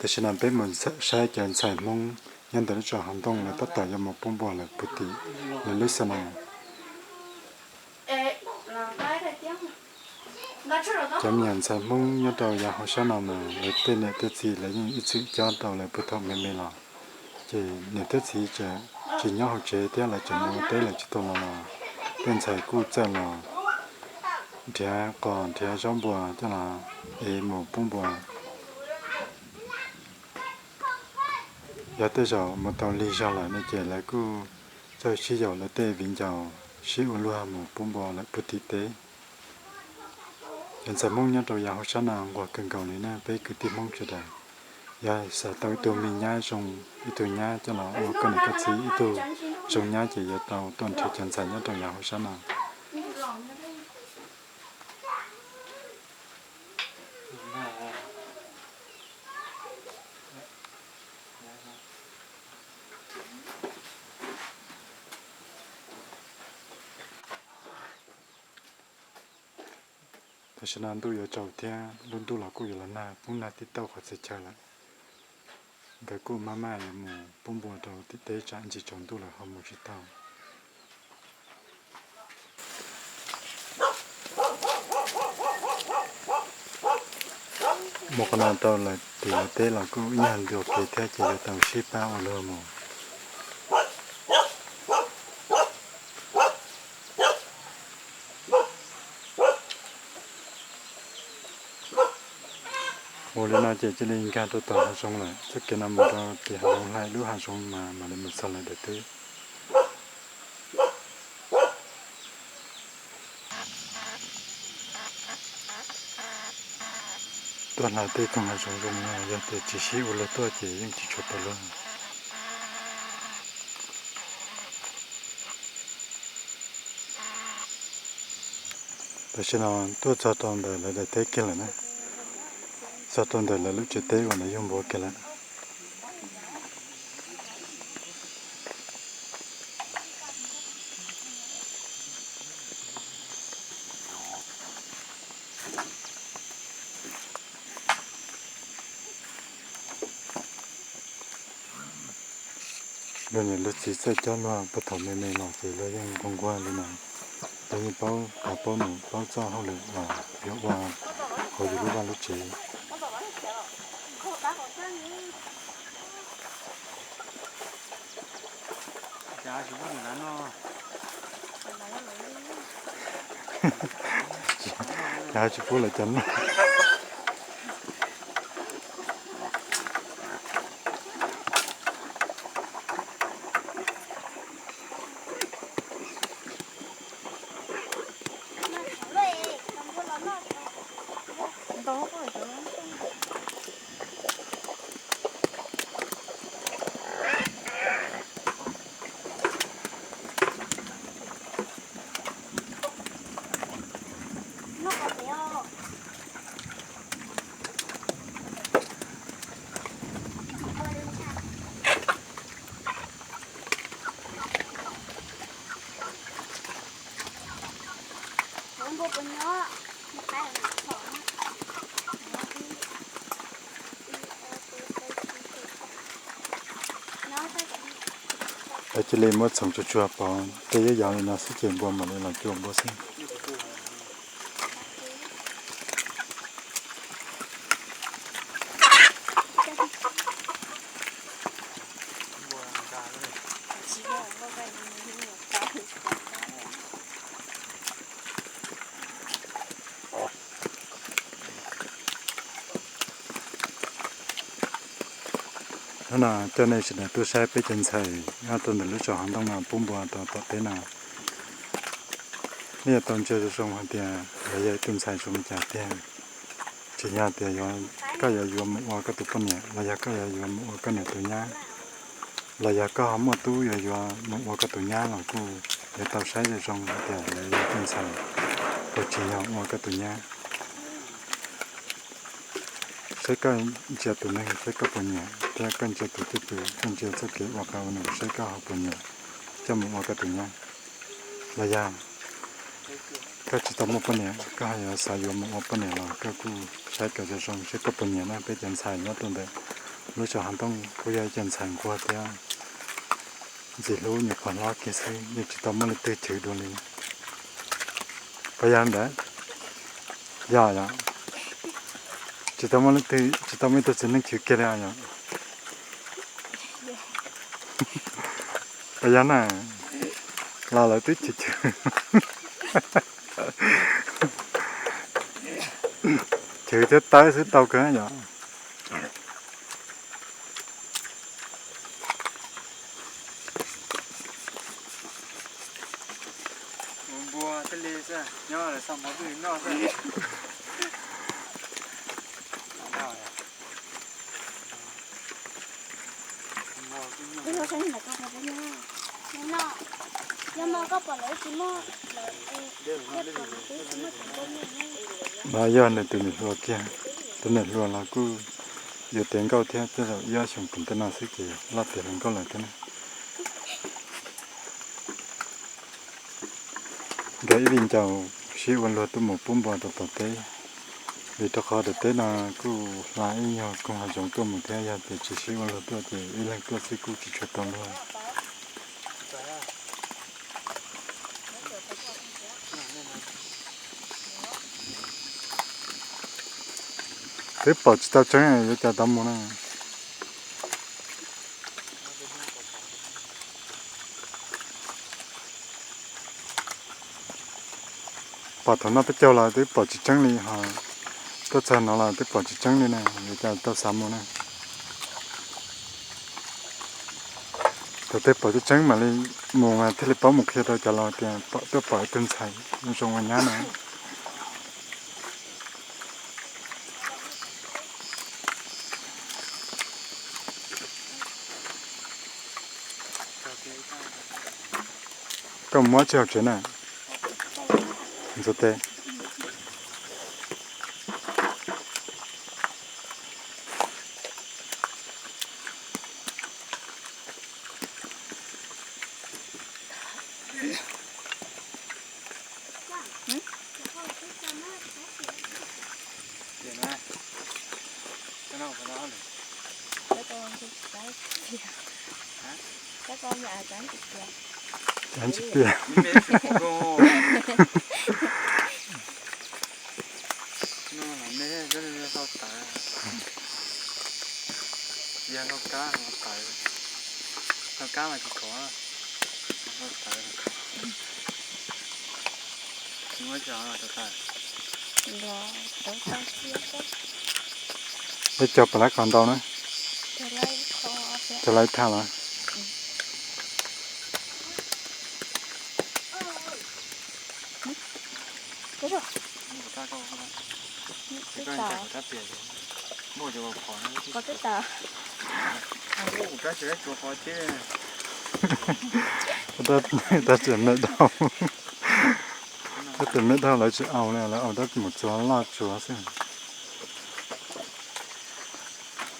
Tam sim no peb mus saib cov ntxhais Hmoob nyob ntawm lub tsob hav ntoo lawv tab tom yuav mus pub npua lawm puag tim lawv lub xab nas. Cov me nyuam ntxhais Hmoob nyob rau yav hauv sab no mas lawv tej niam tej txiv lawv yeej ib txwm cob rau lawv puag thaum me me los, ces niam thiab txiv tseem tsis nyob hauv tsev thiab lawv tseem mus ua teb lawm tsis tau los los, tej ntxhais kuj txawj los nrhiav qos nrhiav zaub npua coj los ev mus pub npua. Yog tej zaum mus tau lig zog lawm no ces lawv kuj txawj sib yaum lawv tej viv ncaus sib ua luag mus pub npua lawm puag tim teb. Cov ntxhais Hmoob nyob rau yav hauv sab no nquag kawg nkaus li na peb kwv tij Hmoob sawv daws. Yog xav tau ib tug me nyab zoo, ib tug nyab coj los ua koj niam koj txiv, ib tug zoo nyab ces yuav tau tuaj nrhiav cov ntxhais nyob rau yav hauv sab no. Tam sim no ntuj yuav tsaus thiab lub ntuj los kuj yuav los nag, poob nag tib tauj qhov txhia chaw lawm. Nkawd kuj maj maj yuav mus pub npua rau tim teb tsam ntsis tsaus ntuj lawm ho mus tsis tau. Mus qhov no rau lawv tim lawv teb los kuj ib nyuag ncua kev thiab ces yuav tau sib pab ua luag mus. Ua li no ces cia li nkag rau tom hav zoov lawm, txoj kev no mus rau tim hav zoov hlais lub hav zoov mas mam li mus txog lawv daim teb. Tuaj hlais tej koog hav zoov zoo no yog tias tsis sib ua luag tuaj ces yeej tsis tshua tau luag. Tam sim no tuaj txog rau ntawm lawv daim teb kiag lawm na, txog rau ntawm lawv lub tsev teb uas lawv yug npua kiag lawm. Luag niam luag txiv txawj cob luag puag thaum me me los ces luag yeej nquag nquag li no, luag yeej paub, paub mus paub txoj hauj lwm uas yuav ua hauv yus lub vaj lub tsev. Tsis pub lawv cov noj. Lawv cia li muab txhoov tsuag tsuag pov tej yuav yos li no xwb ces npua mam li los cuam npua xwb. Hnub no coj nej sawv daws tuaj saib peb cov ntxhais nyob rau ntawm lub tsob hav ntoo no pub npua rau tom teb no. Nej yuav tau ntsia zoo zoo hais tias lawv yog ib tug ntxhais zoo li cas tiag. Tsis yog tias yuav, koj yuav yuav mus ua koj tus poj niam los yog koj yuav yuav mus ua koj niam tus nyab, los yog koj ho muaj tub yuav yuav mus ua koj tus nyab los kuj yuav tau saib zoo zoo hais tias lawv yog ib tug ntxhais puas tsim nyog ua koj tus nyab. Saib koj ntsia tus neeg saib koj puas nyiam, thiab koj ntsia tus cwj pwm, koj ntsia txoj kev ua qab ua num saib koj ho puas nyiam coj mus ua koj tus nyab. Los yog koj tsis tau muaj poj niam, koj ho yuav xav yuav mus ua poj niam los koj kuj saib kawm zoo zoo saib koj puas nyiam na. Peb cov ntxhais nyob rau ntawm Lub saum hav ntoo kuj yog ib co ntxhais nquag thiab ntxim hlub nyuam qhuav hlob kiag xwb, yeej tsis tau muaj leej twg chwv dua li. Puas yog ntawd? Yog yom. Tsis tau muaj leej twg, tsis tau muaj ib tug txiv neej chwv kiag li yom. Puas yog na? Los lawv twb chwv chwv, chwv thiab tawb xwb tau kawg yom. Los yog nws tus niam hluas kiag, tus niam hluas los kuj yuav tiav nkauj thiab, tej zaum ib ob xyoos tom ntej no xwb ces loj tiav hluas nkauj lawm thiab na. Nkawd ib viv ncaus sib ua luag tuaj mus pub npua rau tom teb, vim rau qhov daim teb no kuj hla ib nyuag koog hav zoov tuaj mus thiab, yog tias tsis sib ua luag tuaj ces ib leeg tuaj xwb kuj tsis tshua tau luag. Twb pom tsis tau tseeb yuav cas tau mus na. Pom thaum no peb caug los twb pom tsis tseeb li ho, tuaj txog no los twb pom tsis tseeb li na, yuav cas tau xav mus na. Thaum twg pom tseeb tseeb mam li mus mas thiaj li paub mus qhia rau cov laus tias pom, tuaj pom ib tug ntxhais zoo ua nyab na. Koj muab tsis hauv tsev na. Ntxuav tes. Cas tsis piam. Peb cog pas lab qos ntau na. Cog lab ib thaj los. Rab txias me dhau, rab txias me dhau lawv tsis aus li, lawv aus rab mus txuas loj tsuav xwb.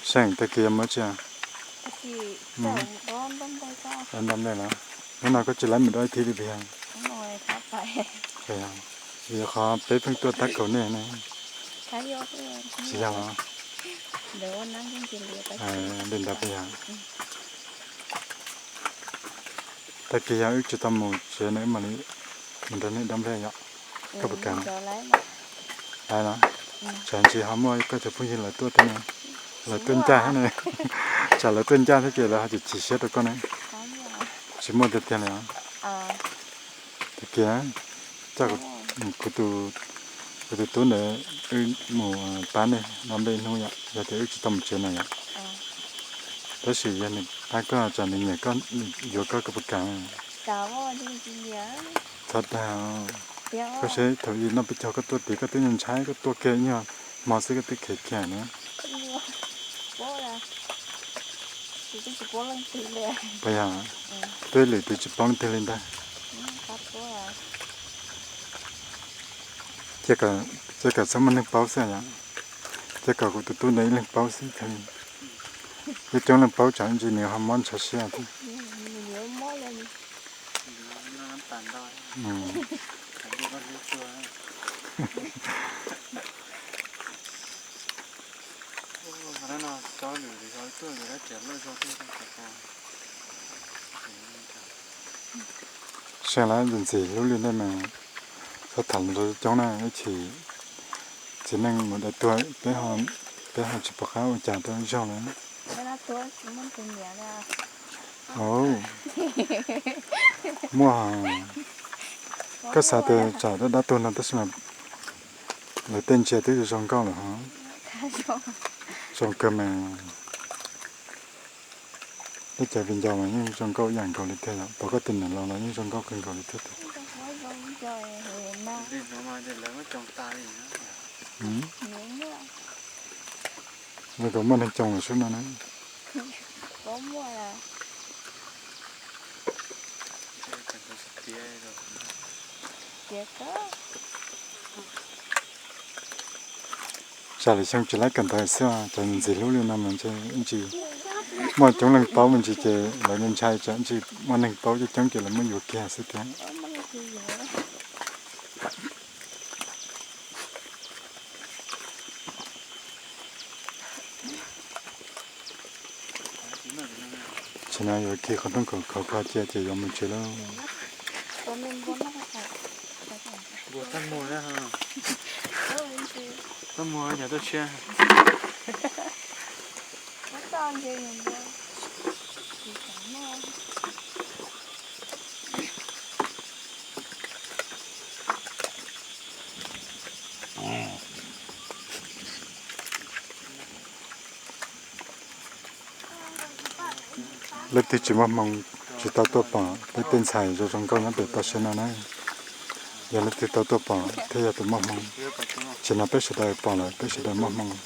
Seem tag kis muab tsia. Nta nplej los, hnub no koj tsis laib mus dua ib thib li puas yog? Vim qhov peb pheej tuaj tab kaum nej ne. Tsis yog los? Li ntawd puas yog? Tag kis yog wb tsis tau mus tsev no wb mam li mus nrog nej dab nplej yom. Koj puas kam? Lawv no, tsam ntsis ho muaj koj cov phooj ywg lawv tuaj thiab ne, lawv tuaj ncaj thiab ne, tsam lawv tuaj ncaj thiab ces lawv ho tsis chim siab rau koj ne. Tsis muaj tiag tiag li os. Tag kis coj kuv tus tub ntawd wb mus pab nej dab nplej ib hnub yom, yog tias wb tsis tau mus tsev no yom. Tab sis yog nws pab koj tsam nws nyiam koj, yuav koj, koj puas kam? Txhob dag. Koj saib thaum ub noj peb caug koj tuaj tid koj twb ntshai, koj tuaj kiag ib nyuag hmo xwb koj twb khiav kiag na. Puas yog? Twb lwm tus tsis paub leej twg li ntag. Cia kom txhob muaj neeg paub xwb yom. Cia kom kuv tus tub ntawd ib leeg paub xwb thiaj li. Twb coob leej paub tsam ntsis nws ho mob ntshav siab thiab. Seej lawv ntxim hlub li nej mas, txhob tham ntau coob na, ib chim txiv neej mus dai tuag peb ho tsis pom qab ua cas rau ib zaug lawm. Muaj, koj xav tias tsam dab dab tuag no tab sis mas lawv tej ntsia twb zoo nkauj lawm hov. Zoo kawg mas. Tej cov viv ncaus mas yeej zoo nkauj ib yam nkaus li thiab yom, pom koj tus niam laus los yeej zoo nkauj kawg nkaus li thiab tiag. Zoo nkaus muaj neeg coob lawm sub no na. Tsam lwm xyoo tsis laib kawm ntawv xwb, cov ntxim hlub li no mas ntshe ib ntsis muaj coob leej paub me ntsis ces lawv ntshai tsam ib ntsis muaj neeg paub coob coob ces lawv muab yuav kiag xwb tiag. Tsis no yuav khi qhov rooj kaum khov kho cia ces yuav mus tsev lauj. Leej twg tsis muaj hmoo, tsis tau tuaj pom peb tej ntxhais zoo zoo nkauj nyob pem toj siab no na. Yog leej twg tau tuaj pom thiaj yog tus muaj hmoo. Tsis no peb sawv daws pom lawm peb sawv daws muaj hmoo.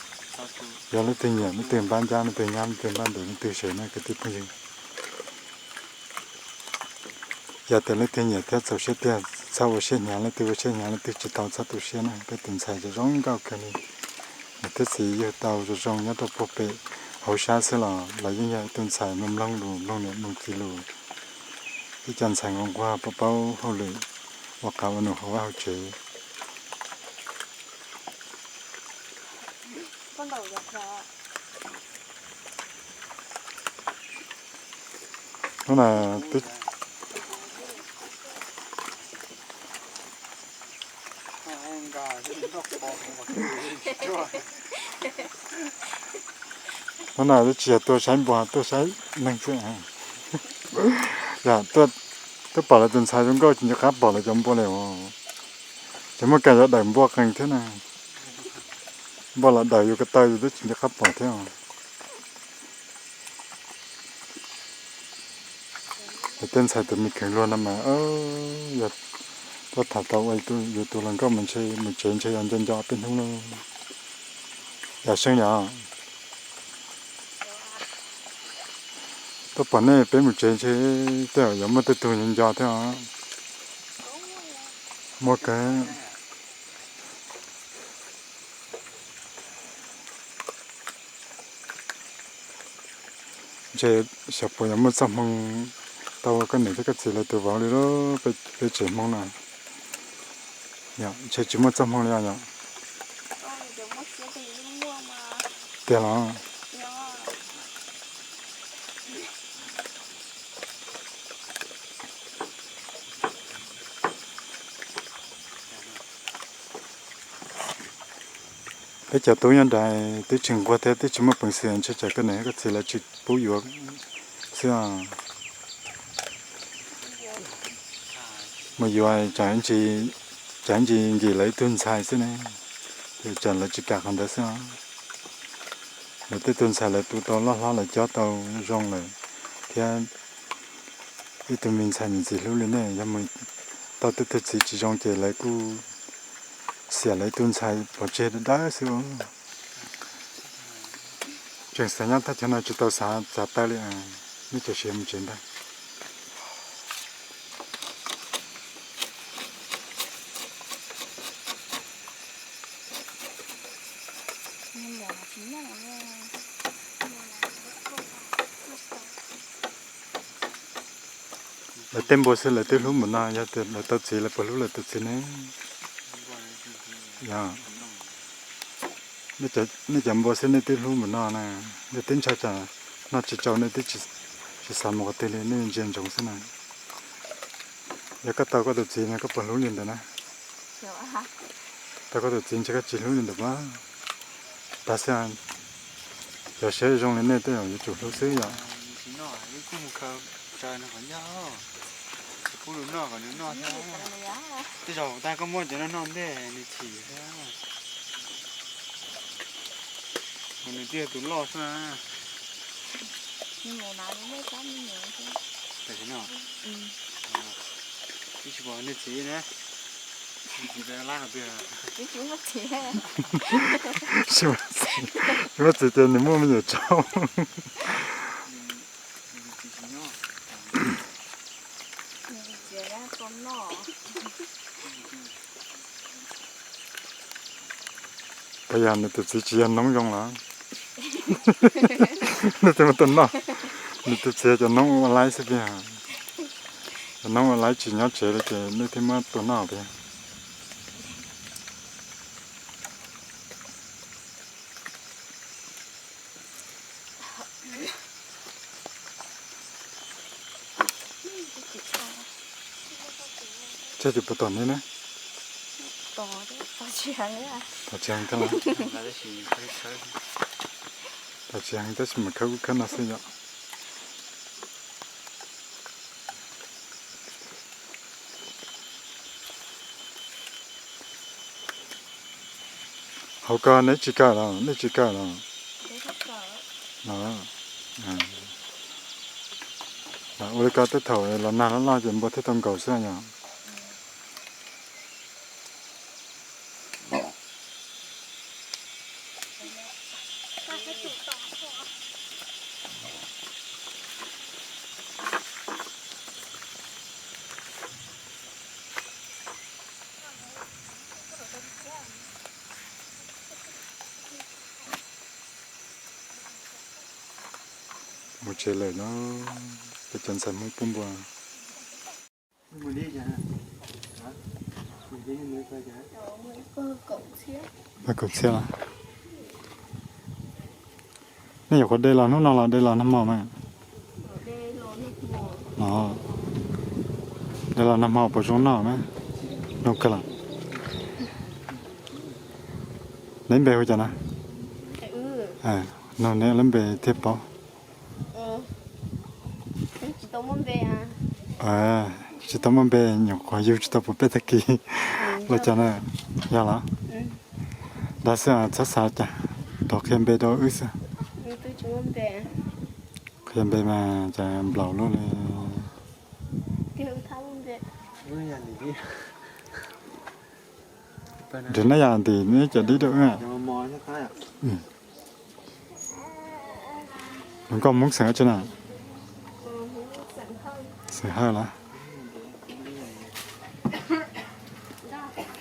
Yog leej twg nyiam leej twg npab ncab leej twg nyab leej twg npab ntev leej twg sev na kwv tij phooj ywg. Yog tias leej twg nyiam thiab txaus siab tiag txhob ua siab hnyav, leej twg ua siab hnyav leej twg tsis tau txhob tu siab na. Peb tus ntxhais zoo zoo nkauj kawg li. Niam thiab txiv yug tau zoo zoo nyob rau puag pem hauv sab xwb los lawv yeej yog ib tug ntxhais mloog mloog lus mloog niam mloog txiv lus, ib co ntxhais nquag nquag paub paub hauj lwm, ua qav ua num hauv vaj hauv tsev. Hnub na, hnub na twb tsis yog tuaj saib npua, tuaj saib neeg xwb. Yog tuaj pom lawv tus ntxhais zoo nkauj tsis nco qab pom lawv cov npua li os. Ces muaj kas yuav daws npua qees thiab na. Npua los daws yus ko taw yus twb tsis nco qab pom thiab os. Tej ntxhais tus me kheev luag no mas, yog tuaj tham tau ua yus tus hluas nkauj mas ntshe mus tsev ntshe yog nco nco peb hnub lauj. Yog Seej yom, tuaj pom nej peb mus tsev ntshe tej zaum yuav muaj tej tug nco nco thiab os. Muaj kawg. Ntshe xyov puas yuav muaj txoj hmoo tau ua koj niam thiab koj txiv lawv tus vauv li lauj, peb tsev Hmoob no. Ntshe tsis muaj txoj hmoo li os yom. Tiag los? Peb cov tub nyob nrad twb tsis nquag thiab twb tsis muaj peev xwm, ntshe tsam koj niam koj txiv lawv tsis pub yuav xwb os. Mus yuav tsam ib ntsis nkim lawv ib tug ntxhais xwb ne, ces tsam lawv tsis kam qhov ntawd xwb os. Lawv tej tug ntxhais lawv tu tau loj hlob lawv cob tau zoo lawm thiab, ib tug me ntxhais ntxim hlub li nej yog mus tau tej tug txiv tsis zoo ces lawv kuj xiam lawv ib tug ntxhais pov tseg dawb dawb xwb. Tseem xav nyob thaj chaw no tsis tau xav txav taw li, nej cov siav mus tsev ntag. Lawv tej npua xwb lawv twb hlub mus no, yog tias lawv tau txiv lawv puas hlub lawv tus txiv ne? Yog. Nej cov npua xwb nej twb hlub mus noj na, nej twb ntshaw tsam noj tsis tsau nej twb tsis xav mus qhov twg li, nej ntsia ntsoov xwb na. Yog koj tau koj tus txiv no koj puas hlub li ntawd na? Tau koj tus txiv ntshe koj tsis hlub li ntawd mas. Tag xwb, cov siab zoo li nej tej zaum yuav tsum hlub xwb yom. Tej zaum tag koj muab cov no noj ntej nws chim thiab. Nws twb yog tus loj xwb na. Tam sim no twb tsis pom nej txiv na. Txiv lab qhov twg? Tsis muaj txiv ces nws muaj me nyuam tsaub. Puas yog nws tus txiv tsis yog noob zoo los? Nej thiaj muab tua noj. Nws tus txiv cov noob ua laib xwb tiag. Cov noob ua laib tsis nyob tsev li ces nej thiaj muab tua noj tiag. Tsis puas tom nej na? Tom tsis heev thiab los? Tom tsis heev tab sis mas khawb ub khawb no xwb yom. Hauv ko neb tsis kawm los, nej tsis kawm los? Ua li ko tej thaum los nag loj loj ces npua thiaj tau nkaum xwb yom. Mus tsev lawm no, peb cov ntxhais Hmoob pub npua. Kaum txhiab los? Nej nyuam qhuav de los hnub no los de los nag hmo mas? De los nag hmo puas zoo noj mas? Zoo kawg los? Neb npe hu cas na? Nug neb lub npe thiaj paub. Tsis tau muaj npe, nyuam qhuav yug tsis tau puas peb tag kis los cas na, yog los? Dag xwb txhob xav cas, rov qhia npe rau wb xwb. Qhia npe mas cas nplaum luaj li. Nrhiav nab yam ntim neb cov dib rau wb. Nkauj Hmoob xeem dab tsi na? Xeem Hawj los?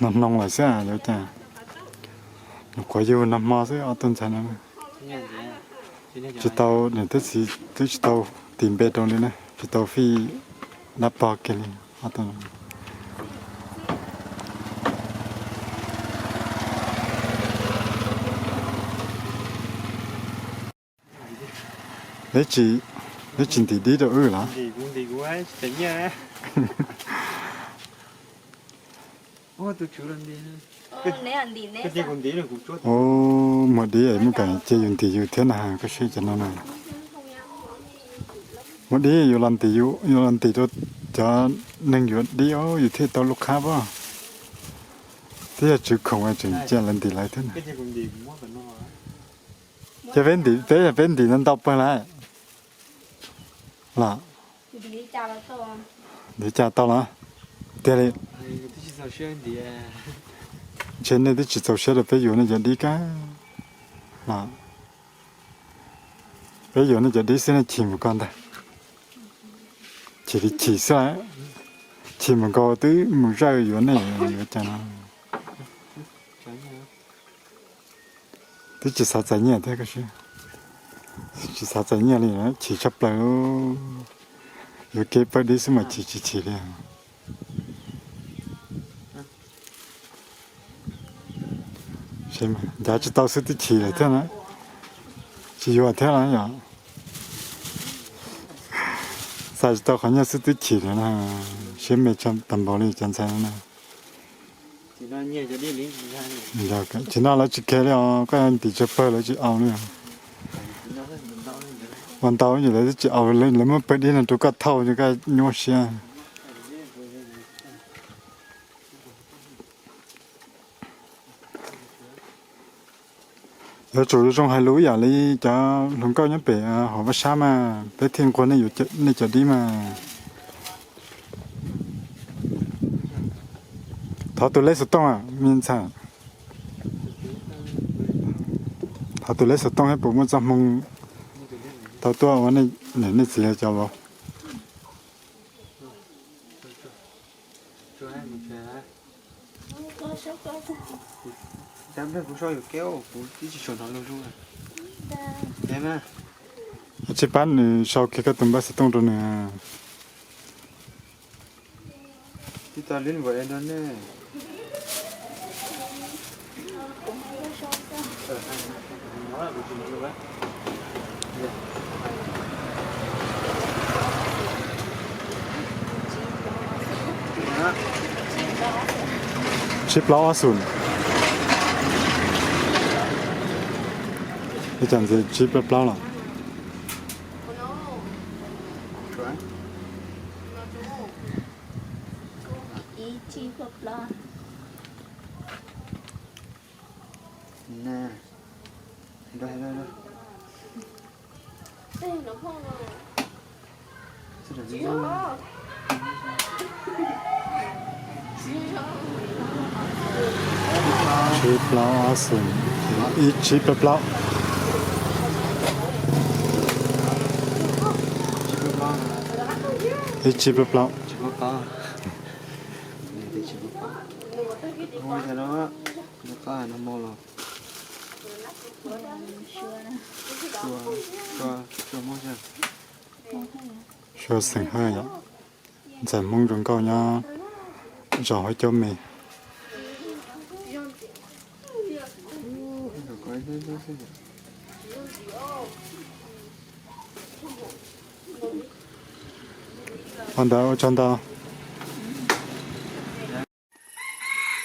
Nag hmo lawm xwb yuav cas, nyuam qhuav yug nag hmo xwb ob tug ntxhais no. Tsis tau, nws twb tsis tau tis npe rau li na, tsis tau fij dab pog kiag li. Neb tsis ntim dib rau wb los? Muaj dib es muaj kas cia yus ntim yus thiab na, koj saib cov no na. Muaj dib yuav los ntim, yuav los ntim rau cov neeg yuav dib os, yus thiaj tau lub qhab pob. Twb yog tswv khoom tseem cia lawv ntim lawv thiab na. Ces peb ntim, peb yog peb ntim ntau pawg lawm los? Ntim cas tau los? Tiag li. Ntshe nej twb tsis txaus siab rau peb yuav nej cov dib kawg los? Peb yuav nej cov dib xwb nej chim mus ko ntag. Chim li chim xwb, chim mus nkaus twb mus zawj yuav nej yuav cas no. Twb tsis xav txais nyiaj thiab, tsis xav txais nyiaj li, chim tshaj plaws. Yuav kev pawg dib xwb mas chim tsis chim li. Ncav tsis tau xwb twb chim lawm thiab na. Tsis yuav thiab los yom. Xav tsis tau qhov nyiaj xwb twb chim lawm na. Siab me tag npaum li cov ntxhais no na. Tsis no lawv tsis khe li os, koj ntim tsawg pawg lawv tsis au li. Ua ntau ces lawv twb tsis au li, lawv muab pawg dib no rau koj thauj ces koj nyuaj siab. Yuav tsum zoo hais lus ib yam li cov hluas nkauj nyob pem hauv vaj sab mas peb thiaj nquag nej cov dib mas. Thov tus lej xov tooj me ntxhais. Thov tus lej xov tooj thiab puas muaj txoj hmoo tau tuaj ua niam nej txiv cov vauv. Tsis pab nws sau kiag koj tus npawb xov tooj rau nws. Tsib plaub ob xoom. Li cas ntxiv tsib plaub plaub los? Tsib plaub ob xoom, ib tsib plaub plaub. Ib tsib plaub plaub. Suav xeem Hawj yom, ntxhais Hmoob zoo nkauj nyob zos Huab Caub Me. Ua ntawd ua tsaug ntau.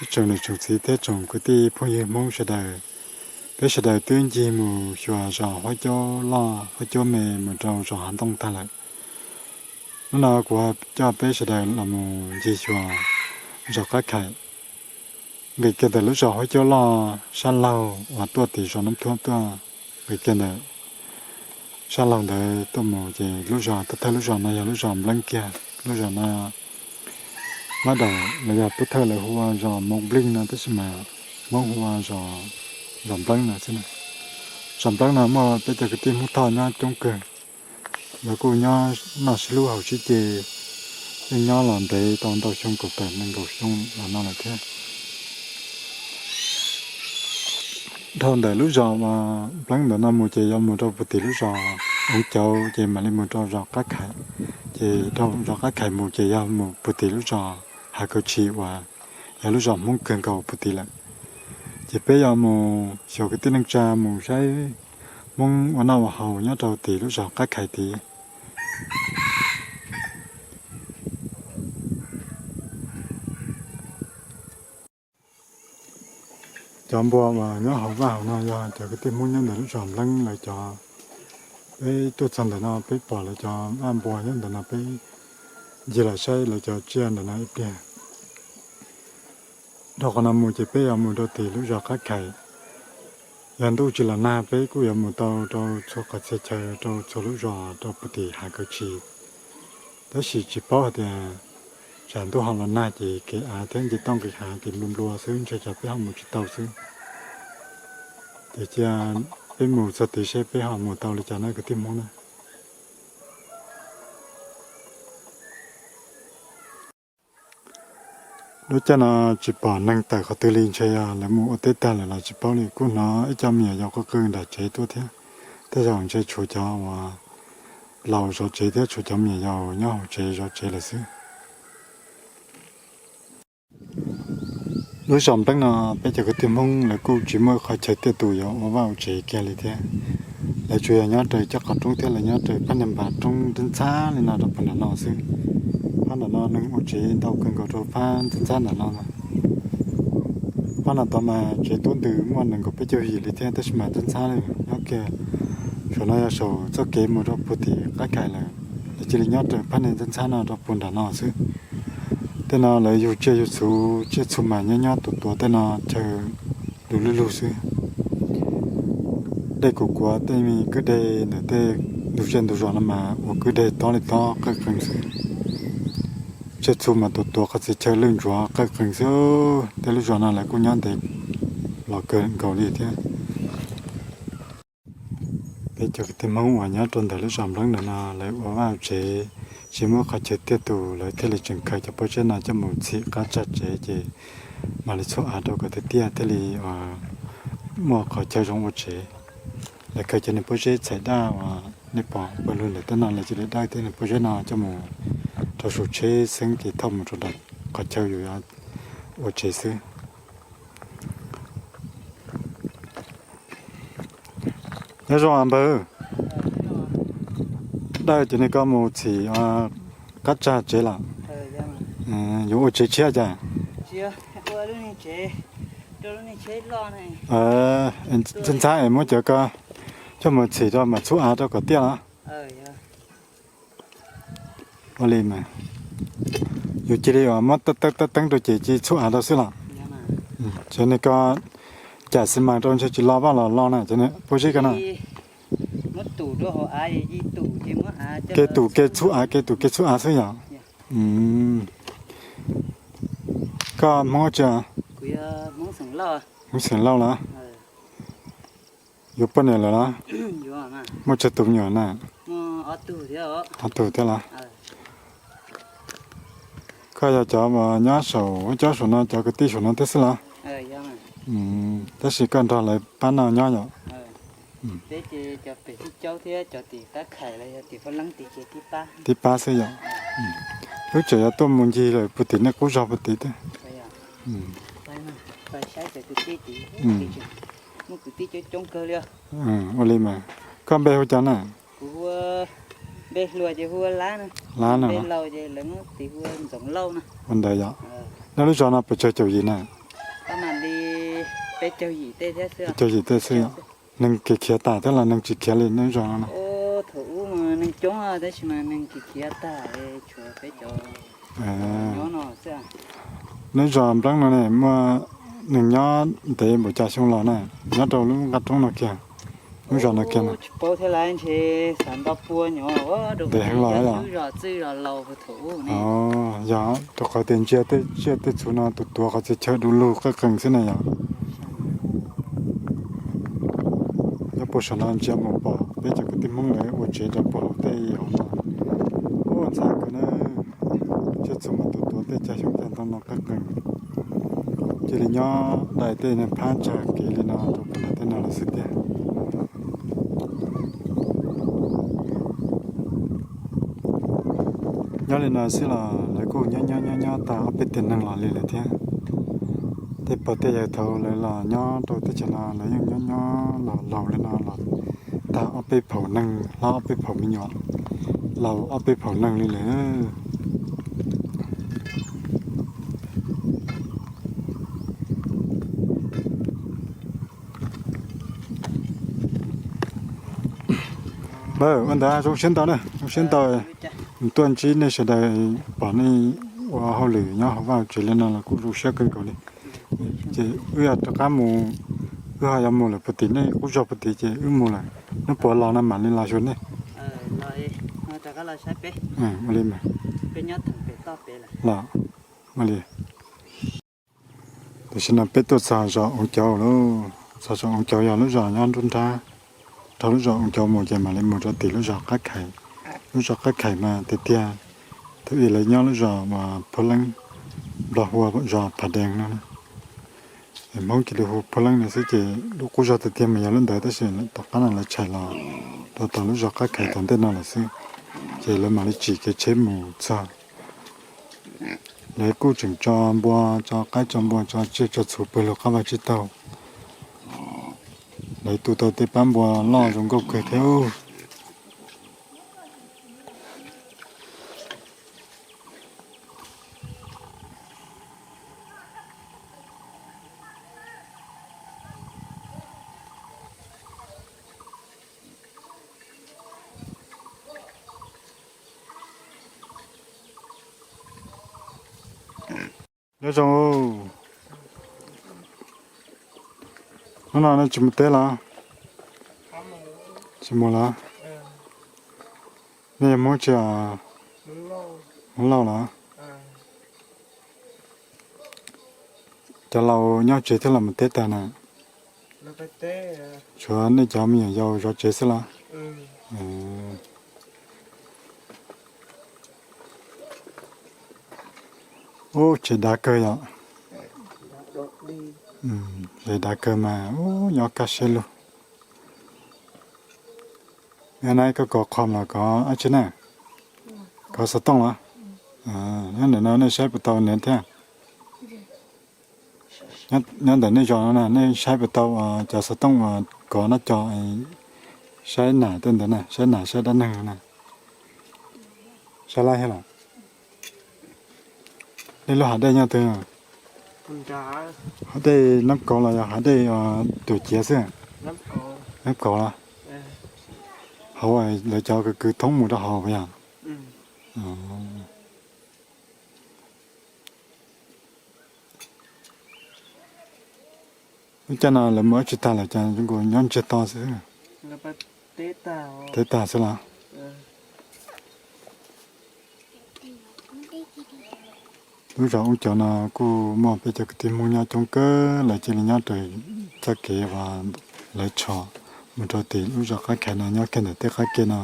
Ib tsoom niam tsoom txiv thiab tsoom kwv tij phooj ywg Hmoob sawv daws, peb sawv daws twb ncig mus xyuas zos Huab Caub Loj Huab Caub Me mus rau zos Hav Ntoo tag lawm. Hnub no kuv coj peb sawv daws los mus ncig xyuas zos Qab Khais. Nqis kiag ntawm lub zos Huab Caub Loj sab laug uas tuaj tim zos Noob Thuab tuaj, nqis kiag ntawm sab laug ntawd tuaj mus ces lub zos thawj thawj lub zos no yog lub zos Npleeb kiag. Lub zos no lab daws los yog pub thawj lawv hu ua zos Moo Npleeg no tab sis mas Hmoob hu ua zos Npleeb no xwb na. Zos Npleeb no muaj peb cov kwv tij Hmoob Thoj nyob coob kawg. Lawv kuj nyob noj sib hlub haus sib ce, yeej nyob los ntev tau ntau xyoo kaum tawm nees nkaum xyoo los no lawm thiab. Dhau ntawm lub zos Npleeb ntawm no mus ces yog mus rau puag tim lub zos Oov Cauv ces mam li mus rau zos Qab Khais. Ces dhau zos Qab Khais mus ces yog mus puag tim lub zos Hav Kaum Tshis uas yog lub zos Hmoob kawg nkaus puag tim lawm. Ces peb yuav mus xyuas kwv tij neej tsa mus saib Hmoob ua noj ua haus nyob rau tim lub zos Qab Khais tid. Cov npua uas nyob hauv vaj hauv no yog cov kwv tij Hmoob nyob ntawm lub zos Npleeb lawv cov. Peb tuaj txog ntawm no peb pom lawv cov vaj npua nyob ntawm no, peb ncig los saib lawv cov tsiaj ntawm no ib pliag. Dhau qhov no mus ces peb yuav mus rau tim lub zos Qab Khais. Yog ntuj tsis los nag peb kuj yuav mus tau rau txhua qhov txhia chaw rau txhua lub zos rau puag tim Hav Kaum Tshis. Tab sis tsis paub hais tias tsam ntuj ho los nag ces kev av thiab nce toj nqis hav ces nplua nplua xwb ntshe tsam peb ho mus tsis tau xwb. Ces cia peb mus txog tid seb peb ho mus tau li cas na kwv tij Hmoob na. Lub caij no tsis pom neeg tawm qhov twg li, ntshe yog lawv mus ua teb tag lawm los tsis paub li. Kuj hnov ib co me nyuam yaus qw qw nram tsev tuaj thiab. Tej zaum ntshe tshuav cov uas laus zov tsev thiab tshuav cov me nyuam yaus nyob hauv tsev zov tsev lawm xwb. Lub zos npleeb no peb cov kwv tij Hmoob lawv kuj tsis muaj qhov chaw tiaj tus yuav ua vaj ua tsev kiag li thiab. Lawv tsuas yog nyob raws cov qhov roob thiab lawv nyob raws phab niag npas roob ntxhab ntxhab li no rau puag nram no xwb. Phab nram no neeg ua tsev ntau kawg nkaus rau phab ntxhab ntxhab nram no. Phab no tod mas tsev tuab ntws muaj nees nkaum peb caug yim li thiab tab sis mas ntxhab ntxhab li nyob kiag. Saum no yog saum txoj kev mus rau puag tim qab khais lawm, lawv cia li nyob raws phab niag ntxhab ntxhab no rau puag nram no xwb. Tej no lawv yug tsiaj yug txhu, tsiaj txhu mas nyob nyob tuav tuav tej no chaw du lug lug xwb. Dej kuv kuav tej me kwj deg ntawm tej ntug zej ntug zos no mas ua kwj deg tob li tob qawj qees xwb. Tsiaj txhu mas tuav tuav qhov txhia chaw lwj ntsuav qawj qees xwb. Tej lub zos no lawv kuj nyob ntev los kawg nkaus li thiab. Peb cov kwv tij Hmoob uas nyob rau ntawm lub zos npleeb ntawm no lawv ua vaj tsev tsis muaj qhov chaw tiaj tus, lawv thiaj li tseem khaws cov pob zeb no coj mus txhim qab tsag tsev ces mam li txhua av rau kom tiaj tiaj thiaj li muaj qhov chaw zoo ua tsev. Lawv khaws cov niag pob zeb txhais daj uas nej pom pawg lug ntawm tej no lawv cia li dawj tej niag pob zeb no coj mus rau saum tsheb xeeb ces thauj mus rau nram qhov chaw yus yuav ua tsev xwb. Nyob zoo npawg, dawj cov niag ko mus txhim qab tsag tsev lawm, yuav ua tsev tshiab cas? Ntxhab ntxhab es muab cov ko coj mus txhim rau mam txhub av rau kom tiaj los? Ua li mas, yus cia li uas muab teeb teeb rau ces cia li txhub av rau xwb los? Cov niag ko cam xi mas rau ntshe tsis lo vaj los lo na, cov pob zeb ko no. Kev tus kev txhub av, kev tus kev txhub av xwb yom. Koj Hmoob tsi? Hmoob xeem Lauj los? Yuav poj niam lawm los? Muaj tsawg tus me nyuam na? Ob tug thiab los? Koj yog cov uas nyob saum ub cob saum no cov kwv tij saum no thiab xwb los? Tab sis koj nrog lawv pab no nyob yom? Tib pab xwb yom? Wb tseem yuav tuaj mus ncig lawm puag tim nej qub zog puag tid thiab. Ua li mas, koj npe hu cas na? Lab no. Ua ntawd yom. Nej lub zos no puas tsawg caum yim na? Peb caug yim tej xwb yom. Neeg kev khiav tas thiab los neeg tsis khiav li nej lub zos no na? Lub zos npleeb no ne muaj neeg nyob ntev npaum cas xyoo los na, nyob rau lub nqaj roob no kiag, lub zos no kiag na? Ntev heev los yom. Yog rau qhov tias ntsia tej tsiaj tej txhu no tus tuav qhov txhia chaw du lug qawj qees xwb na yom. Nyob puag saum no ntsia mus pom peb cov kwv tij Hmoob lawv ua tsev rau puag hauv tej hauv no. Ua ntxhab kawg na, tsiaj txhu mas tus tuav tej cag xyoob cag ntoo no qawj qees. Cia li nyob dai tej niag phab tsag kev li no rau puag nram tej no lawm xwb tiag. Nyob li no xwb los lawv kuj nyob nyob nyob nyob tag ob peb tiam neeg los li lawm thiab. Tej pog tej yawg thaud lawv los nyob rau teb chaws no lawv yeej nyob nyob los laus li no los tag ob peb phaum neeg, hlob ob peb phaum me nyuam, laus ob peb phaum neeg li lawm. Ua ntawd zoo siab ntau na, zoo siab ntau tuaj ntsib nej sawv daws, pom nej ua hauj lwm nyob hauv vaj tsev li no los kuj zoo siab kawg nkaus li. Ces wb yog rov qab mus, wb ho yuav mus lawm puag tim nej qub zog puag tid ces wb mus lawm, hnub puas los no mam li los xyuas nej. Ua li mas, los ua li. Tam sim no peb tuaj txog zos Oov Cauv lauj, txog zos Oov Cauv yog lub zos nyob nruab nrab, dhau lub zos Oov Cauv mus ces mam li mus rau tim lub zos Qab Khais. Lub zos Qab Khais mas tiag tiag, thaum ub lawv nyob lub zos Phuab Leeb, Nplog hu ua zos Phav Dees no. Hmoob cia li hu Phuab Leeb no xwb ces lub qub zog tiag tiag mas yog lub ntawd tab sis tom qab no lawv tshais los rau tom lub zos Qab Khais tom ntej no lawm xwb, ces lawv mam li tsim kev tsheb mus txog Lawv kuj tseem tso npua, tso qaib tso npua, tso tsiaj tso txhu pawg lug qab vaj tsib taug. Lawv tu tau tej pab npua loj zoo nkauj kawg thiab. Nyob zoo, hnub no nej tsis mus teb los? Tsis mus los? Nej yog Hmoob tsi? Hmoob Lauj los? Cov laus nyob tsev thiab los mus teb tag na? Tshuav nej cov me nyuam yaus zov tsev xwb los? Ub, tsev dav kawg yom. Tsev dav kawg mas ub, nyob kaj siab lug. Ua na, koj kov qhom los kov dab tsi na? Kov xov tooj los? Nyob ntawm no nej saib puas tau niam thiab? Nyob ntawm nej zos no na, nej saib puas tau cov xov tooj uas kov noj co, saib nam tej ntawd na, saib nam saib dab neeg na. Saib laib thiab los? Nej lub hav dej nyob twg? Hav dej Nab Kauv los yog hav dej Tuam Ciav xwb? Nab Kauv los? Hauv lawv cov kwv kwv thoob mus rau hauv yog? Lub caij no lawv mus ua tsis tag lawm, cas zoo nkaus nyob ntsiag to xwb. Teb tag xwb los? Lub zos Oob Cauv no kuj muaj peb cov kwv tij Hmoob nyob coob kawg, lawv cia li nyob raws txoj kev uas lawv tsho mus rau tim lub zos Qab Khais no, nyob kiag ntawm tej qab ke no,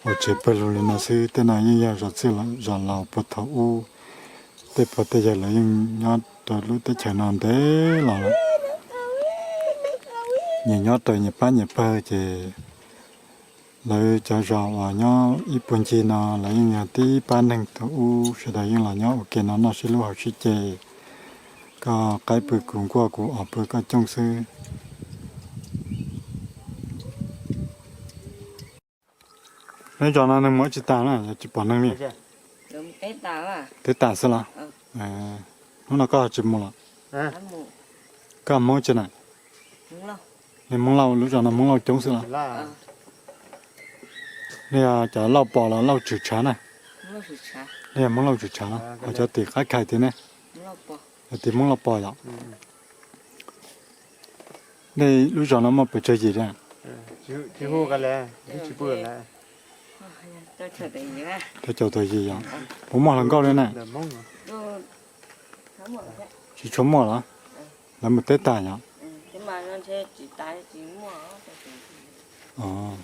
ua tsev pawg lug li no xwb. Tej no yeej yog zos txwj zos laus puag thaum ub, tej pog tej yawg lawv yeej nyob rau lub teb chaws no ntev los lawm. Nyias nyob raws nyias pab nyias pawg ces lawv cov zos uas nyob ib puag ncig no lawv yeej yog tib pab neeg thaum ub, sawv daws yeej los nyob ua ke no noj sib hlub haus sib ce, koj qaib pw kuv nkuaj, kuv os pw koj cooj xwb. Neb zos no neeg mus ua tsis tag na, yog tsis pom neeg li? Teb tag xwb los? Hnub no koj tsis mus los? Koj Hmoob tsi na? Nej Hmoob Lauj, lub zos no Hmoob Lauj coob xwb los? Nej yog cov Lauj Pos los Lauj Tswm Tshav na? Nej yog Hmoob Lauj Tswm Tshav los? Ho cov tim Qab Khais tiag ne? Yog tim Hmoob Lauj Pos yom? Nej lub zos no muaj pes tsawg yim li? Rau caum tawm yim yom? Puas muaj hluas nkauj li na? Tsis tshua muaj los? Lawv mus teb tag yom?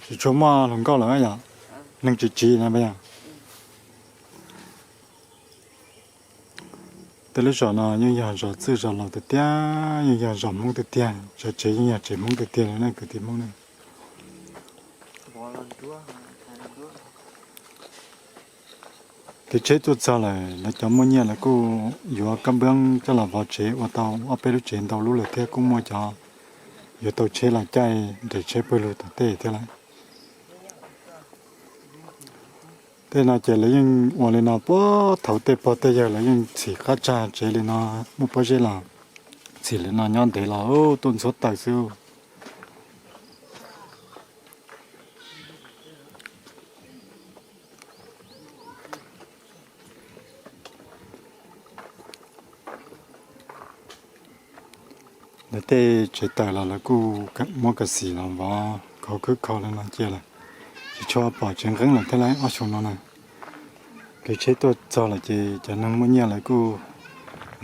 Tsis tshua muaj hluas nkauj lawm yom? Neeg tsis tsiv na yom? Tej lub zos no yeej yog zos txwj zos laus tiag tiag, yeej yog zos Hmoob tiag tiag, zos tsev yeej yog tsev Hmoob tiag tiag li na kwv tij Hmoob ne. Kev tsheb tuaj txog lawm, lawv cov muaj nyiaj lawv kuj yuav kab npab coj los vov tsev ua tau ob peb lub tsev ntau lub lawm thiab, kuj muaj cov yuav tau tsheb los caij nres tsheb pawg lug tom tej thiab lawm. Tej no ces lawv yeej ua li no puag thaum tej pog tej yawg lawv yeej txhim qab tsag tsev li no, muaj pob zeb los txhim li no nyob ntev los tuaj ntxhuab taws xwb. Lawv tej tsev taws los lawv kuj muab kas xim los vov khov khwb kho li no cia lawm, tsis tshua pom tsev nqeeb lawm thiab lawm ob xyoo no na. Kev tsheb tuaj txog lawm ces cov neeg muaj nyiaj lawv kuj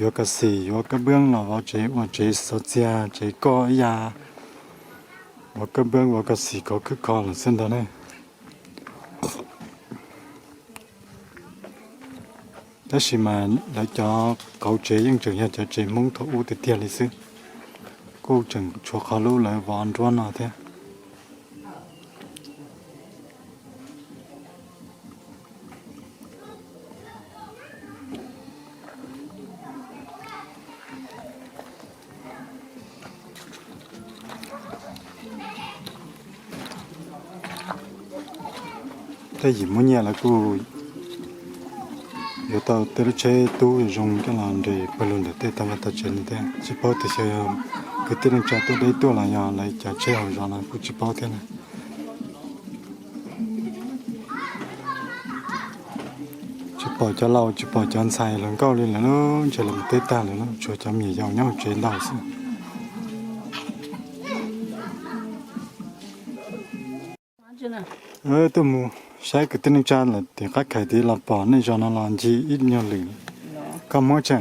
yuav kas xim yuav kab npab los vov tsev ua tsev xov txiag tsev koj ib yam, vov kab npab vov kas xim khov khwb kho lawm xwb ntag ne. Tab sis mas lawv cov qauv tsev yeej tseem yog cov tsev Hmoob thaum ub tiag tiag li xwb, kuj tseem tshuav qhov lub lawv vov nruab no thiab. Tej yim muab nyiaj lawv kuj yuav tau tej lub tsheb tub zoo coj los nres pawg lug ntawm tej tog vaj tog tsev no thiab. Tsis paub tias xyov yog kwv tij neej tsa tuaj deb tuaj los yog lawv cov tsheb hauv zos no kuj tsis paub thiab na. Tsis pom cov laus tsis pom cov ntxhais hluas nkauj li lawm, ntshe lawv mus teb tag lawm, tshuav cov me nyuam yaus nyob hauv tsev ntau xwb. Tuaj mus saib kwv tij neej tsa lawm tim Qab Khais tid los pom nej zos no los ncig ib nyuag lwm. Koj Hmoob tsi?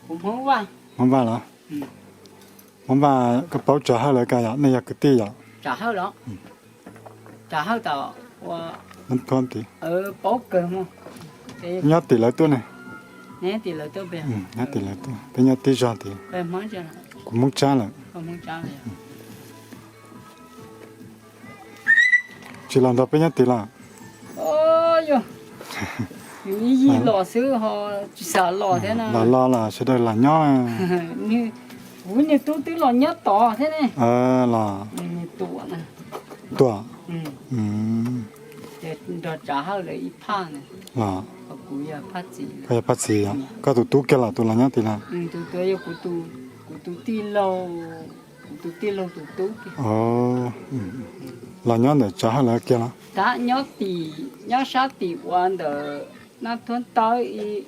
Hmoob Vaj los? Hmoob Vaj, koj paub Tsav Hawj lawv koj yom, nej yog kwv tij yom? Nyob tim lawv tuaj ne. Nyob tim lawv tuaj, peb nyob tib zog tid. Kuv Hmoob Tsab lawm. Tsis los nrog peb nyob tid los? Yus ib yig los xwb ho tsis xav los thiab na. Los los los sawv daws los nyob. Kuv niag tub twb los nyob tod thiab ne. Los Tuam. Nrog Tsav Hawj lawv ib phaj na. Los koj yog phaj txiv, koj tus tub kiag los tus los nyob tid los? Tus tuav yog kuv tus tij laug, kuv tus tij laug tus tub kiag. Los nyob ntawm Tsav Hawj lawv kiag los? Tab nyob tim, nyob sab tim ua ntawm Naj Thuab Tawb ib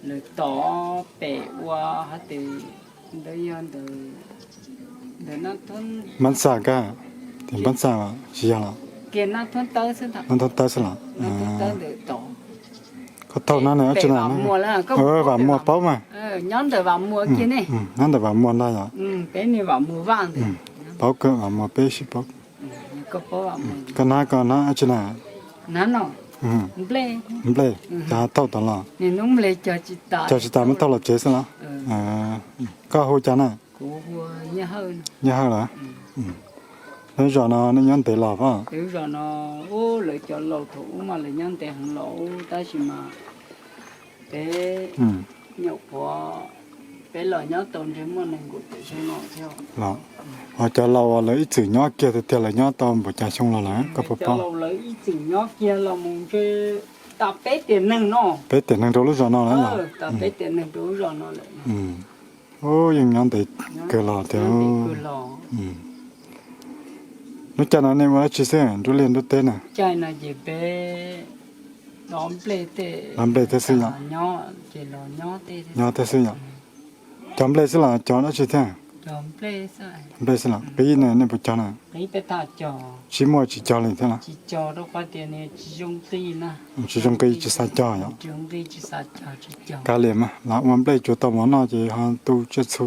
lawm tod pem ua hov tes ntawd yog ntawm Npab Xas kab, tim Npab Xas tsis yog los? Npab Thuab Tawb xwb los? Koj thaum no ne, Vam Muas paub mas. Nyob ntawm Vam Muas ntag yom? Paub kawg, Vam Muas peb sib paub. Koj hnab koj hnab dab tsi na? Nplej, cas thaum tod los? Cog tsis tas muab thauj los tsev xwb los? Koj hu cas na? Nyiaj Hawj los? Lub zos no nej nyob ntev los pab? Lawv cov laus thaum ub mas lawv nyob ntev heev los ub tab sis mas peb nyuam qhuav, peb los nyob tau ntshe muaj nees nkaum tawm xyoo no thiab. Los, cov laus uas lawv ib txwm nyob kiag tiag tiag lawv nyob tau npaum cas xyoo los lawm koj puas paub? Lawv ib txwm nyob kiag los mus ntshe tas peb tiam neeg no. Peb tiam neeg rau lub zos no lawm los? Tas peb tiam neeg rau lub zos no lawm. Yeej nyob ntev kawg los tiag. Lub caij no nej ua dab tsi xwb nruab liaj nruab teb na? Caij no ces peb los nplej tej, los nplej tej xwb yom? Nyob tej xwb yom? Cog nplej xwb los cog dab tsi thiab? Nplej xwb los qib ne, nej puas cog na? Tsis muaj tsis cog li thiab los? Tsis zoo nqi tsis xav cog yom? Kav liam mas, los ua nplej tsuav tau mov noj ces ho tu tsiaj txhu.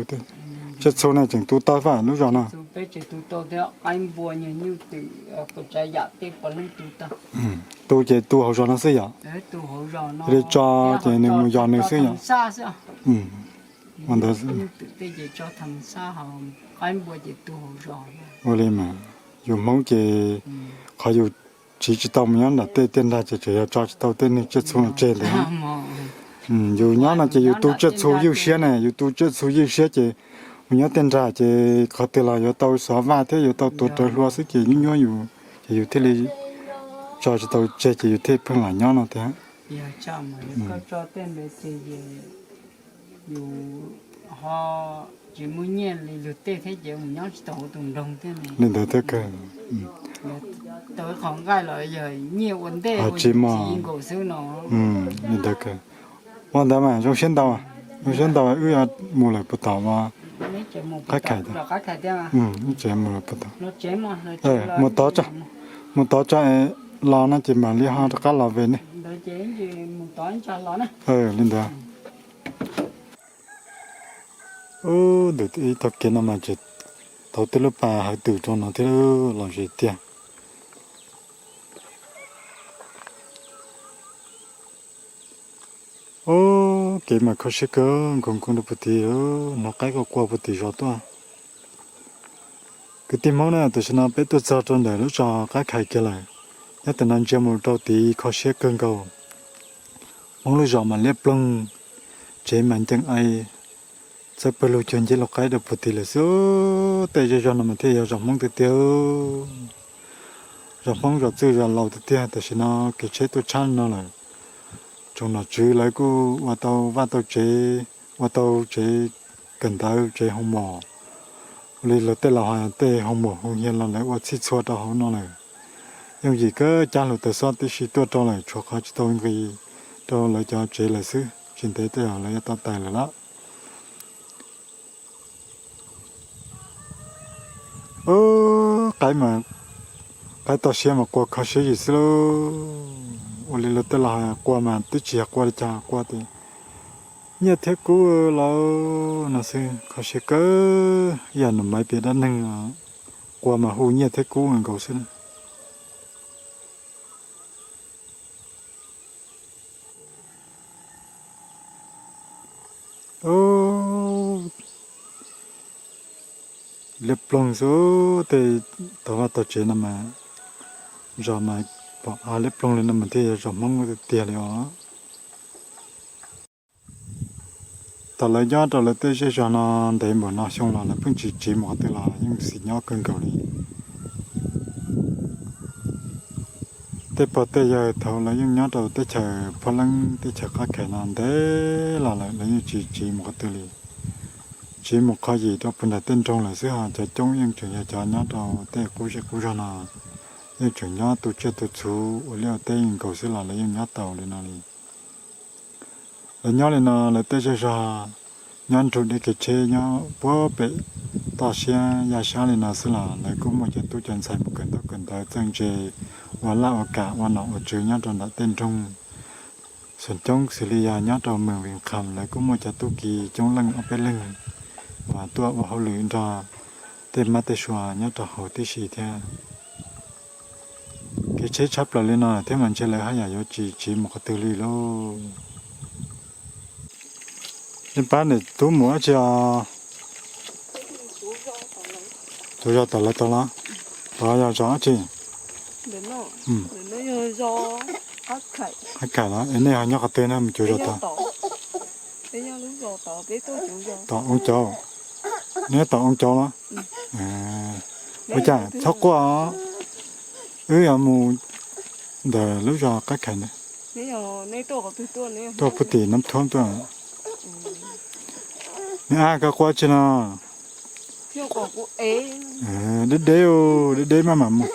Tsiaj txhu ne tseem tu tau faj lub zos no? Tu ces tu hauv zos no xwb yom? Li tso ces nws mus yos nws xwb yom? Ua ntawd. Ua li mas, yus Hmoob ces qhov yus tsiv tsis tau mus nyob nram tej tiaj nrag ces tseem yog tso tsis tau tej niag tsiaj txhu no tseg ntawd. Yus nyob no ces yus tu tsiaj txhu ywj siab ne, yus tu tsiaj txhu ywj siab ces mus nyob tej nrag ces qhov twg los yuav tau xov vaj thiab yuav tau tuav rawv hlua xwb ces nyuaj nyuaj yus, ces yus thiaj li tso tsis tau tseg ces yus thiaj pheej los nyob no tiag. Yus ho tsis muaj nyiaj li luag tej thiab ces mus nyob tsis tau hauv tus nroog thiab ne. Li ntawd thiab kawg. Tau qhov nqaij los yog nyiaj ua ntej tsis muaj nkaus xwb no. Li ntawd kawg. Ua ntawd mas zoo siab ntau, zoo siab ntau wb mus lawm puag tom Qab Khais. Wb tseem mus lawm puag tom. Mus tod tso, mus tod tso es los no ces mam li ho rov qab los ve ne. Li ntawd. Ub, ntawm ib tog kev no mas tseem tau tej lub pas hawv twm rau no thiab, los ze tiag. Ub, kev mas kho siab kawg, nkaus nkaus rau puag tim, hnov qaib quaj quaj puag tim zos tuaj. Kwv tij Hmoob na, tam sim no peb tuaj txog rau ntawm lub zos Qab Khais kiag lawm. Nyob tam no ntsia mus rau tid kho siab kawg nkaus. Hmoob lub zos mas liab ploog, tsev mas ncees ai, txawb pawg lug cuag nceb lub qaib rau puag tid lawm xwb. Tej zej zog no mas thiaj yog zos Hmoob tiag tiag. Zos Hmoob zos txwj zos laus tiag tiag, tam sim no kev tsheb tuaj tshab no lawm. Tsoom nom tswv lawv kuj ua tau vaj tau tsev, ua tau tsev kawm ntawv tsev hoo mom. Ua li luag tej laus hais tej hoo mom hoo hias los lawv ua txhij txhua rau hauv no lawm. Yooj yim kawg, cab hluav taws xob tib si tuaj rau lawm, tshuav qhov tsis tau nqis rau lawv cov tsev lawm xwb, tsis ntev tej zaum lawv yuav tau tawm lawm lawm. Ub, qaib mas, qaib toj siab mas qua kho siab yim xwb lauj. Ua li luag tej laus hais qua mas twb tsis yog qua li cas, qua tias nyiaj thiab kub los no xwb, kho siab kawg, ib yam nus maiv piam dab neeg, qua mas hu nyiaj thiab kub nkaus xwb. Liab ploog xwb, tej tog vaj tog tsev no mas, zos mas pom av liab ploog li no mas thiaj yog zos Hmoob tiag tiag li os. Thaum lawv nyob rau lawv tej zej zog no ntev npaum no xyoo los lawv pheej tsis tsiv mus qhov twg los yeej xis nyob kawg nkaus li. Tej pog tej yawg thaum lawv yeej nyob rau teb chaws Phab Leeb teb chaws qab khais no ntev los lawm lawv yeej tsis tsiv mus qhov twg li. Tsiv mus qhov yim rau puag nram tej nroog lawm xwb, ho cov coob yeej tseem yog cov nyob rau tej qub zej qub zog no, yeej tseem nyob tu tsiaj tu txhuv ua liaj ua teb nkaus xwb los lawv yeej nyob tau li no li. Lawv nyob li no lawv tej zej zog nyob nrug deb kev tsheb nyob puag pem toj siab yaj sab li no xwb los lawv kuj muaj cov tub cov ntxhais mus kawm ntaub kawm ntawv txawj ntse, ua laj ua kam ua nom ua tswv nyob rau ntawm tej nroog. Xeem coob xws li yog nyob rau Moos Vees Kham lawv kuj muaj cov tub ki coob leej ob peb leeg uas tuaj ua hauj lwm nrog tej mab tej sua nyob rau hauv tib si thiab. Kev tsheb tshab plaws li no thiab mas ntshe lawv haj yam yuav tsis tsiv mus qhov twg li lauj. Nej pab niam tub mus dab tsi os? Cuav zos tom lawv tau los? Tod yog zos dab tsi? Qab Kham los es nej ho nyob qhov twg na mus cuav zos tod? Tom Oob Cauv. Nej nyob tom Oob Cauv los? Ua cas txhob quaj os, wb yuav mus ntawm lub zos Qab Kham na. Tuaj puag tim Nab Thuab tuaj. Neb ab, koj quaj tsi no? Deb deb, deb deb maj mam mus,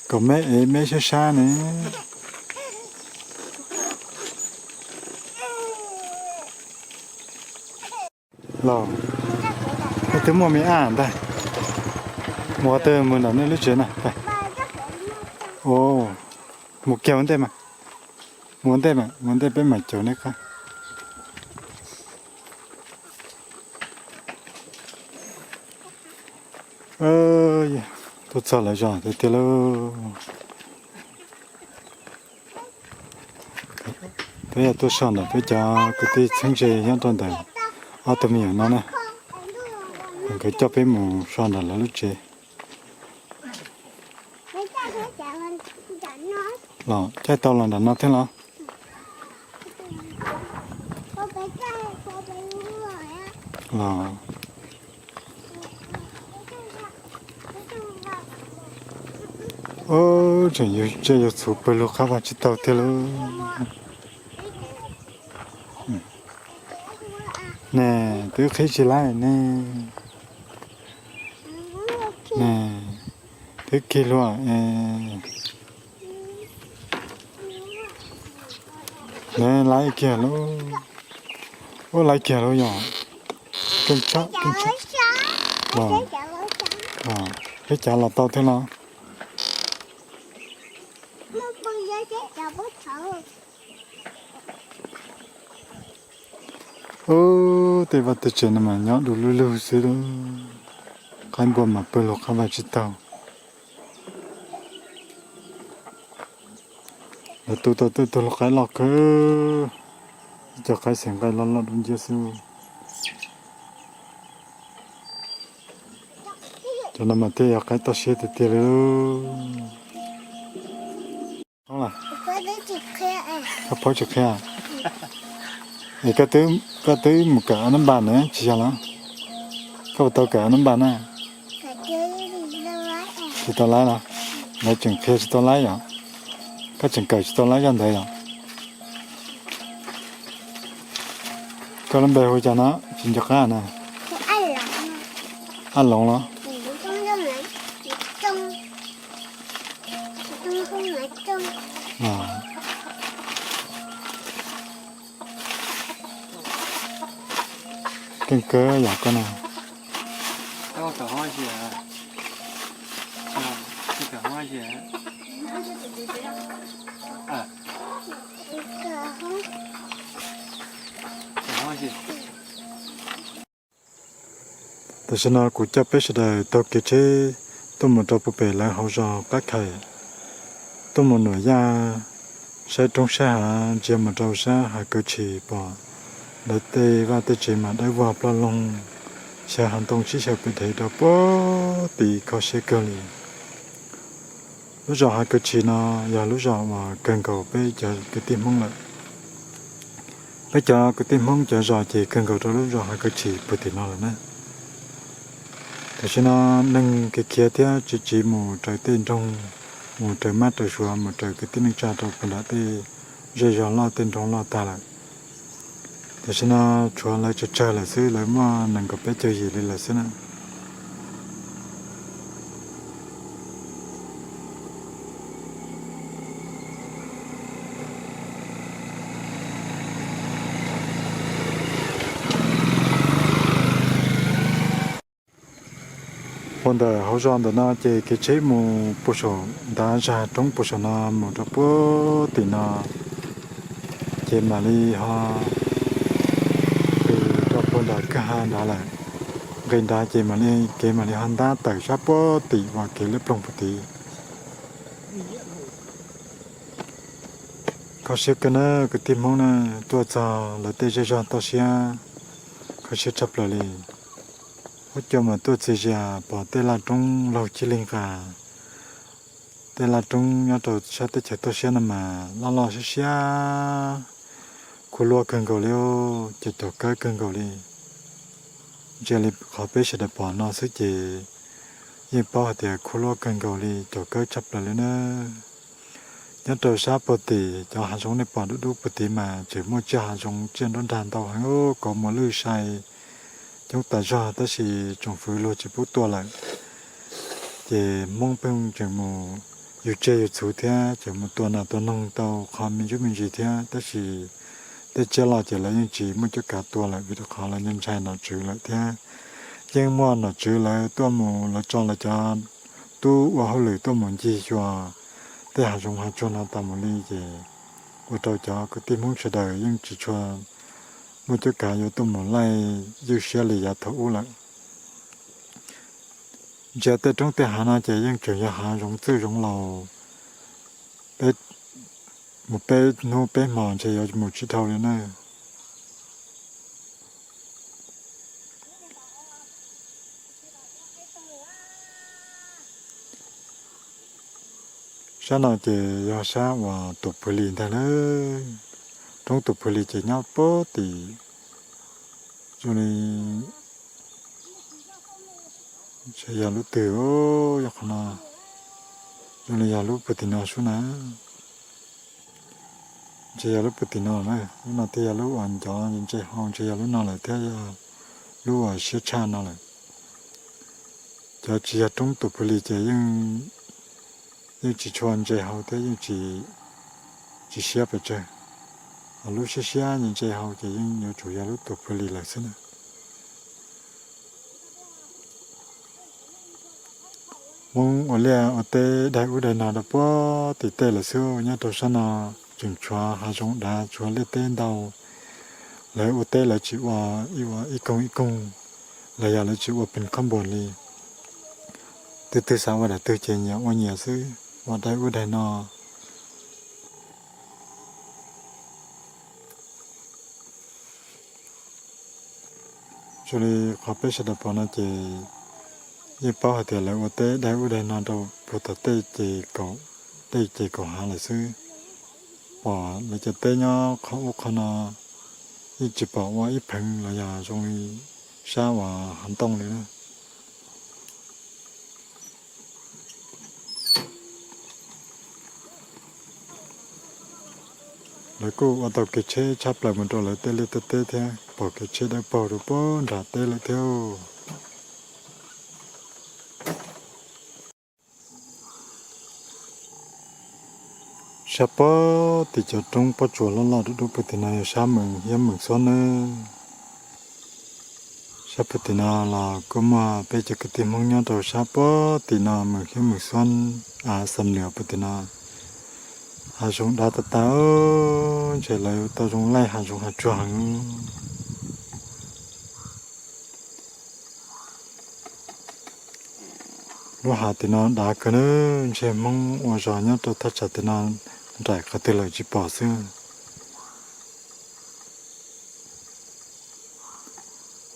kom me ev me sab sab ne. Los, nej twb muaj me ab ntag. Mus qhov twg? Mus ntawm nej lub tsev na. Mus kiag ua ntej mas, mus ua ntej mas, mus ua ntej peb mam caum nej qab. Tuaj txog lawv zos tiag tiag lauj. Peb yog tuaj so ntawm peb cov kwv tij txheeb ze nyob rau ntawm ob tug me nyuam no na, nkawd coj peb mus so ntawm lawv lub tsev. Los caij tau los nram no thiab los? Los, tseem yug tsiaj yug txhu pawg lug qab vaj tsib taug tiag lauj. Ne, twb qhib tsis laib ne. Ne, twb kig luag es. Ne, laib kiag lauj. Ub, laib kiag lauj yog. Keej tshaj, keej tshaj. Peb cav los tau thiab no. Ub, tej vaj tej tsev no mas nyob du lug lug xwb lauj. Qaib npua mas pawg lug qab vaj tsib taug. Lawv tu tau tej tug lau qaib loj kawg, ib co qaib xeem nqaij loj loj dub nciab xwb. Cov no mas thiaj yog qaib toj siab tiag tiag li. Koj paub tsis qhia? Es koj twb mus kawm a nab npas na tsis yog los? Koj puas tau kawm a nab npas na? Tsis tau laib los? Lawv tseem qhia tsis tau laib yom? Koj tseem kawm tsis tau laib zaj ntawd yom? Koj lub npe hu cas no? Tsis nco qab na. Ab Loov los? Keej kawg yam koj no. Tam sim no kuv coj peb sawv daws taug kev tsheb tuaj mus rau puag pem lawv hauv zos Qab Khais, tuaj mus Nuam Yaj, saib roob saib hav, ntsia mus rau sab Hav Kaw Tshis pom lawv tej vaj tej tsev mas dawb vog ploj loog, xyaw hav ntoo sib xyaw pes dhev rau puag tim kho siab kawg li. Lub zos Hav Kaw Tshis no yog lub zos uas kawg nkaus peb cov kwv tij Hmoob lawm. Peb cov kwv tij Hmoob cov zos ces kawg nkaus rau lub zos Hav Kaw Tshis puag tim no lawm na. Tam sim no neeg khiav khiav thiab tsiv tsiv mus raws tej nroog, mus raws mab raws suav, mus raws kwv tij neej tsa rau puag nram tej zej zog loj tej nroog loj tag lawm. Tam sim no tshuav lawv tsawg tsawg lawm xwb, lawv muaj nees nkaum peb caug yim li lawm xwb na. Puag ntawm hauv zos ntawm no ces kev tsheb mus puag saum ntav zag roob puag saum no mus rau puag tim no, ces mam li ho pw rau puag nram kwj ha nrad lawm. Nqis nrad ces mam li kev mam li ho ntab tawm sab puag tim uas kev liab ploog puag tid. Kho siab kawg na kwv tij Hmoob na, tuaj txog lawv tej zej zog toj siab, kho siab tshaj plaws li. Huab cua mas tuaj txias zias pom tej laj roob laug cig lig nqas. Tej laj roob nyob rau sab teb chaws toj siab no mas loj loj siab siab, khuv luab kawg nkaus li, ces caum kawb kawg nkaus li. Ntsia li qhov peb sawv daws pom no xwb ces yeej paub hais tias khuv luab kawg nkaus li, caum kawb tshaj plaws li na. Nyob rau sab puag tim cov hav zoov nej pom dub dub puag tid mas tseem muaj tsiaj hav zoov tsiaj nruab nrag ntau heev, kauv muas lwj sai coob tas zog tab sis tsoom fwv luag tsis pub tua lawm. Ces Hmoob pheej tseem mus yug tsiaj yug txhu thiab tseem mus tua nas tua noog tau qho me ntsuj me ntsis thiab, tab sis tej tsiaj loj ces lawv yeej tsis muaj cuab kav tua lawm vim rau qhov lawv ntshai nom tswv lawm thiab. Yeej muaj nom tswv lawv tuaj mus, lawv tso lawv cov tub ua hauj lwm tuaj mus ncig xyuas tej hav zoov hav tsuag no tas mus li ces ua rau cov kwv tij Hmoob sawv daws yeej tsis tshua muaj cuab kav yuav tuaj mus laij ywj siab li yav thaum ub lawm. Ntsia tej roob tej hav no ces yeej tseem yog hav zoov txwj zoov laus, peb mus peb hnub peb hmo ntshe yuav mus tsis dhau li na. Sab no ces yog sab uas Tuam Phwv Lis ntag na. Roob Tuam Phwv Lis ces nyob puag tim zoo li, ntshe yog lub twg, yog qhov no, zoo li yog lub puag tim no sub na. Ntshe yog lub puag tim no na, lub no thiaj yog lub uas ncov ntse hau, ntshe yog lub no lawm thiab yog lub uas siab tshaj no lawm. Cov tsis yog roob Tuam Phwv Lis ces yeej tsis tshua ntse hau thiab yeej tsis siab pes tsawg. Ho lub siab siab ntse hau ces yeej yuav tsum yog lub Tuam Phwv Lis lawm xwb na. Hmoob ua liaj ua teb daig ub daig no rau puag tim tej lawm xwb, nyob rau sab no tseem tshuav hav zoov dav tshuav liaj teb ntau. Lawv ua teb lawv tsis ua ib koog ib koog, los yog lawv tsis ua pes khob npuas li. Twg twg xav ua daim twg ces nyias ua nyias xwb, ua daig ub daig no. Zoo li qhov peb sawv daws pom no ces yeej paub hais tias lawv ua teb daig ub daig no rau puag tom tej ces kaum, tej ces kaum hav lawm xwb. Pom lawv cov teb nyob qhov ub qhov no yeej tsis pom ua ib pheev los yog zoo li sab uas hav ntoo li na. Lawv kuj ua tau kev tsheb tshab plaws mus rau lawv tej liaj tej teb thiab, pom kev tsheb dawb paug rau puag nram teb lawm thiab. Sab puag tim cov roob pob tsuas loj loj dub dub puag tim no yog sab Meem Hiab Meem Xuab nawb. Sab puag tim no los kuj muaj peb cov kwv tij Hmoob nyob rau sab puag tim no Meem Hiab Meem Xuab, a, Xam Nuam puag tim no. Hav zoov dav tas tas, ntshe lawv tau zoo laij hav zoov hav tsuag heev. Lub hav tim no dav kawg na, ntshe Hmoob ua zos nyob rau thaj tsam tim no nraim qhov twg lawm tsis pom xwb.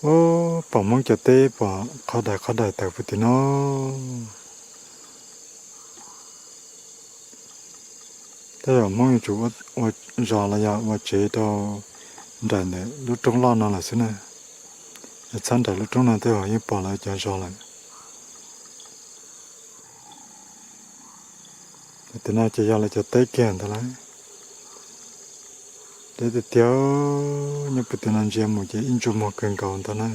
Ub, pom Hmoob cov teb pom qhov daim qhov daim tawm puag tim no. Tej zaum Hmoob yuav tsum ua zos los yog ua tsev rau nraim ntawm lub roob loj no lawm xwb na. Yog txhob nraim lub roob no tej zaum yeej pom lawv cov zos lawm. Tim no ces yog lawv cov teb kiag ntag lauj. Deb tiag tiag, nyob puag tim no ntsia mus ces ib ntsug muag kawg nkaus ntag na.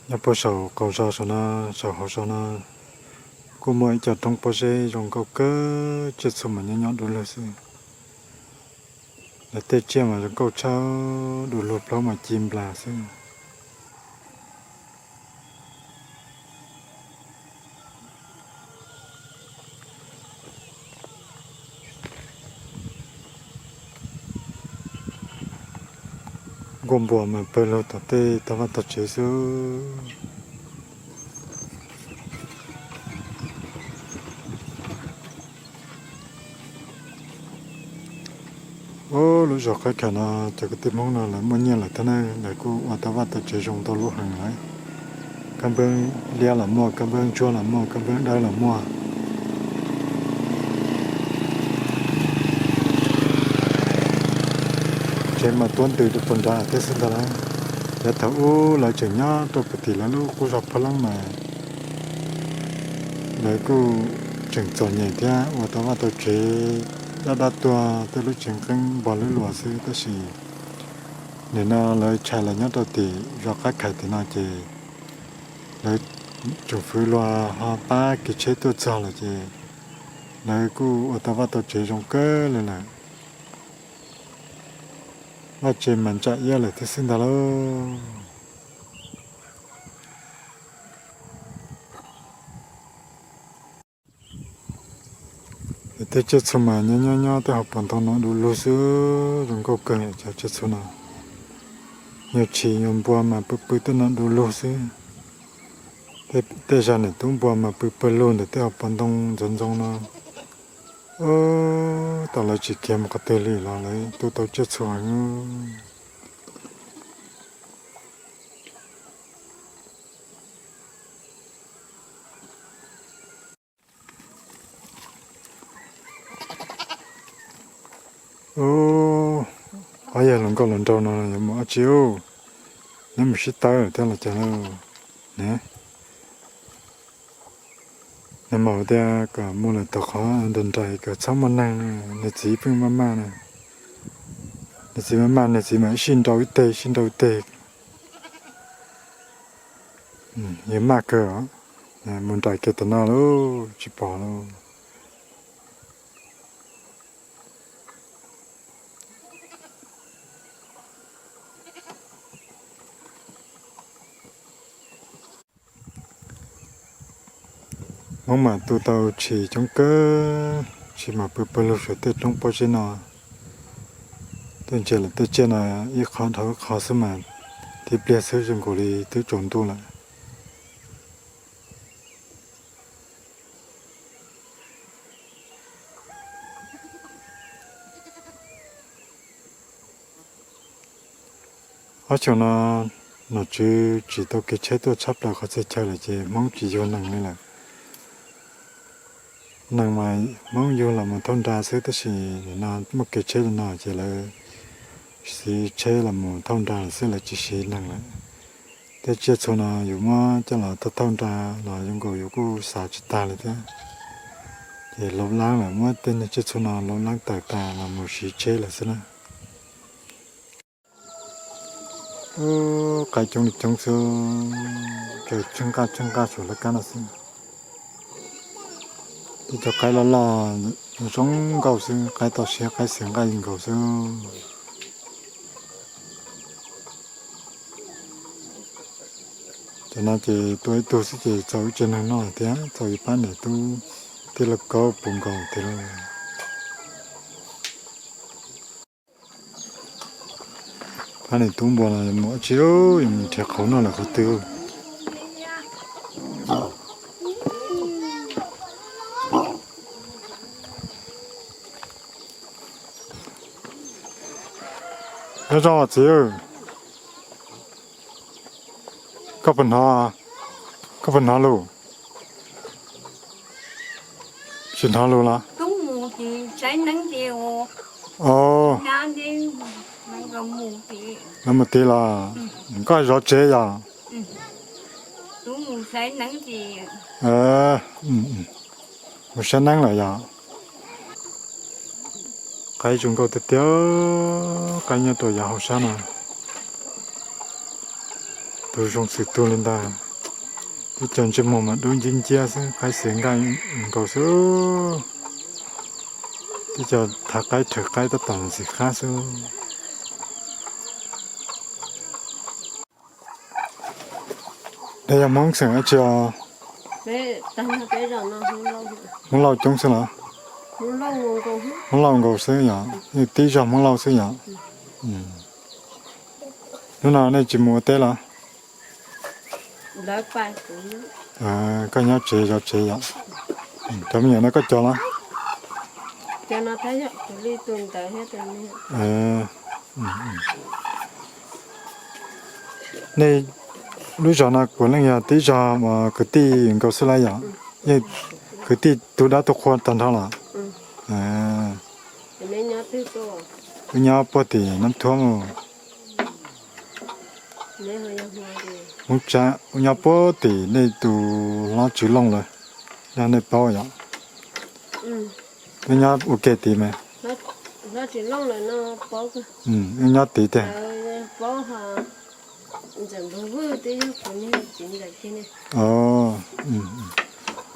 Nyob puag saum qaum zos saum no, saum hauv zos no kuj muaj ib co roob pob zeb zoo nkauj kawg, tsiaj txhu mas nyob nyob du lug xwb. Lawv tej tsiaj mas zoo nkauj tshaj, du lug plaub mas ci nplas xwb. Nkuaj npua mas pawg lug tom tej tog vaj tog tsev xwb. Ub, lub zos Qab Khais no cov kwv tij Hmoob no lawv muaj nyiaj lawm thiab na, lawv kuj ua tau vaj tau tsev zoo ntau lub heev lawm. Kab nplooj liab los muaj, kab nplooj ntsuab los muaj, kab nplooj dawb los muaj. Tsev mas tuab ntws rau puag nrad thiab xwb ntag lauj. Yav thaum ub lawv tseem nyob rau puag tim lawv lub qub zos Phab Leeb mas lawv kuj tseem txom nyem thiab ua tau vaj tau tsev dab dab tuag, tej lub tsev qeeb npog lwb luas xwb, tab sis nim no lawv tshais los nyob rau tim zos Qab Khais tim no ces lawv tsoom fwv luag ho pab kev tsheb tuaj txog lawm ces lawv kuj ua tau vaj tau tsev zoo kawg li lawm. Vaj tsev mas ntsa iab lawm thiab xwb ntag lauj. Tej tsiaj txhu mas nyob nyob nyob tej hauv paus ntoo no du lug xwb, zoo nkauj kawg cov tsiaj txhu no. Nyuag tshis nyuag npua mas pw pw tej no du lug xwb. Tej zag niam tub npua mas pw pawg lug ntawm tej hauv paus ntoo ntxoov ntxoo no. Ub, tau lawv tsis khiav mus qhov twg li los lawv tu tau tsiaj txhu heev. Ub, ob yawg hluas nkauj hluas nraug no yuav mus dab tsi ub? Neb mus sib tawb thiab los cas lauj? Ne, nws mas tias kom mus lawm tom qhov nram nraim kom txhob muaj neeg, nws txiv pheej maj maj na. Nws txiv maj maj, nws txiv mas ib sij nrau ib teg, ib sij nrau ib teg. Yog maj kawg os, mus nraim kiag tom no lauj, tsis pom lauj. Hmoob mas tu tau tshis coob kawg, tshis mas pw pawg lug saum tej roob pob zeb no. Tej ntsia lawm tej tsiaj no ib qho dhau ib qho xwb mas tib pliag xwb zoo nkaus li twb tsaus ntuj lawm. Ob xyoos no nom tswv tsim tau kev tsheb tuaj tshab plaws qhov txhia chaw lawm ces Hmoob tsis yug neeg li lawm. Neeg mas Hmoob yug los mus thauj nra xwb, tab sis nim no muaj kev tsheb li no ces lawv siv tsheb los mus thauj nra lawm xwb, lawv tsis siv neeg lawm. Tej tsiaj txhu no yus muab coj los thauj thauj nra los zoo nkaus yus kuj xav tsis tag li thiab. Ces laub lab lawm, muab tej niag tsiaj txhu no laub lab tawm tas los mus siv tsheb lawm xwb na. Ub, qaib coob li coob xwb, tseem tsheej nqaj tsheej nqaj saum lawv kab no xwb. Tej cov qaib loj loj zoo nkauj xwb, qaib toj siab qaib xiav nqaij nkaus xwb. Cov no ces tua ib tug xwb ces txaus ib tsev neeg noj thiab txaus ib pab niam tub tij laug Kaub puv nkaus thiab lauj. Pab niam tub npua no mus dab tsi, yuav mus nrhiav qhauv noj lawm qhov twg. Nyob zoo txiv, koj puas hnov, koj puas hnov lus? Tsis hnov lus los? Lawv mus tid los? Koj zov tsev yom? Mus saib neeb lawm yom? Qaib zoo nkauj tiag tiag, qaib nyob rau yav hauv sab no. Tus zoo xwm tuag li ntag. Tib co ntsej muag mas dub nciab nciab xwb, qaib xiav nqaij nkaus xwb. Tib co thav qaib rhawv qaib tab tom ntxim qab xwb. Neb yog Hmoob xeem dab tsi os? Hmoob Lauj coob xwb los? Hmoob Lauj nkaus xwb yom, tib zog Hmoob Lauj xwb yom. Hnub no nej tsis mus ua teb los? Koj nyob tsev zov tsev yom? Cov me nyuam no koj cog los? Nej lub zos no puav leej yog tib zog uas kwv tij nkaus xwb los yom? Yeej kwv tij tu dab tu qhua tag nrho los? Wb nyob puag tim Nab Thuab mus. Hmoob Tsab, wb nyob puag tim nej tus hlob Tswv Looj lawm, yog nej paub yom? Wb nyob ua ke tid mas. Wb nyob tid tiag.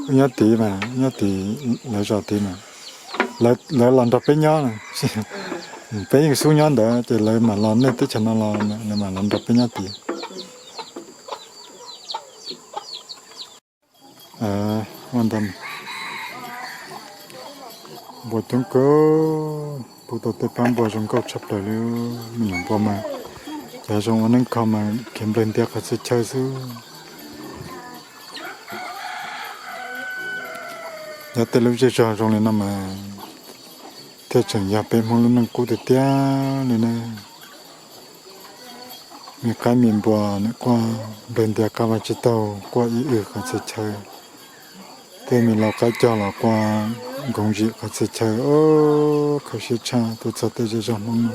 Wb nyob tid mas, nyob tid lawv zos tid mas. Lawv los nrog peb nyob, peb yeej xub nyob ntawd ces lawv mam los nej teb chaws no los lawv mam los nrog peb nyob tid. Npua coob kawg, pub tau tej pab npua zoo nkauj tshaj plaws li. Me nyuam npua mas cov zoo ua neeb kho mas khiav nplawg ntias qhov txhia chaw xwb. Yog tej lub zej zog zoo li no mas thiaj tseem yog peb Hmoob lub neej qub tiag tiag li na. Me qaib me npua nws quaj nplawg ntias kab vaj tsib taug, quaj ib w qhov txhia chaw. Tej me lau qaib cog los quaj nkoov zim qhov txhia chaw. Kho siab tshaj tuaj txog tej zej zog Hmoob no.